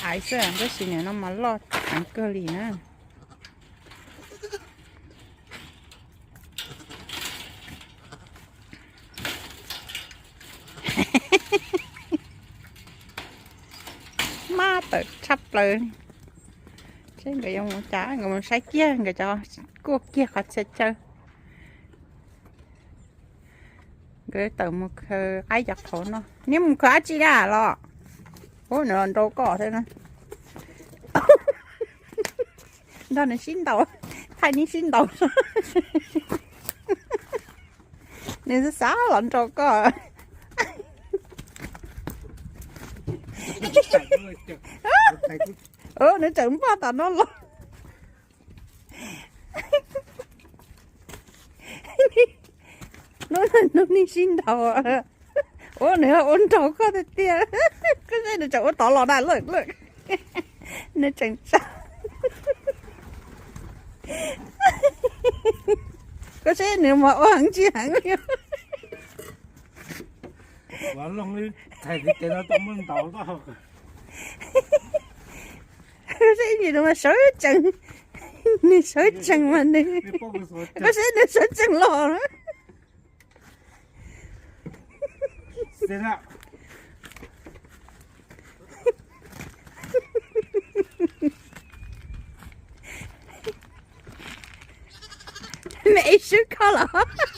Ais xwb tab sis nim no mas loj heev kawg li na. Maj tawm tshaj plaws. Seb nkawd yuav mus cas, nkawd mus saib kiag nkawd cov kuaj kiag qhov txhia chaw. Nkawd tawm mus khaws qaib cov qhauv no. Neb mus khaws dab tsi na los? Ub, nws los nrau koj thiab na. Nrog nws sib ntaus, thaij neb sib ntaus. Nws xav xav los nrau koj. Ub, nws tseem npaj tom no los. Hnub no neb sib ntaus. Ub, nws ua nraug koj tiag tiag. Koj saib nws tseem ua tod los na, lawm lawm. Nws tseem tsa. Koj saib nws mas ua heev tsis heev li. Koj saib nws mas sawv tsees, nws sawv tsees mas nws, koj saib nws sawv tsees los na. Mej swb koj los.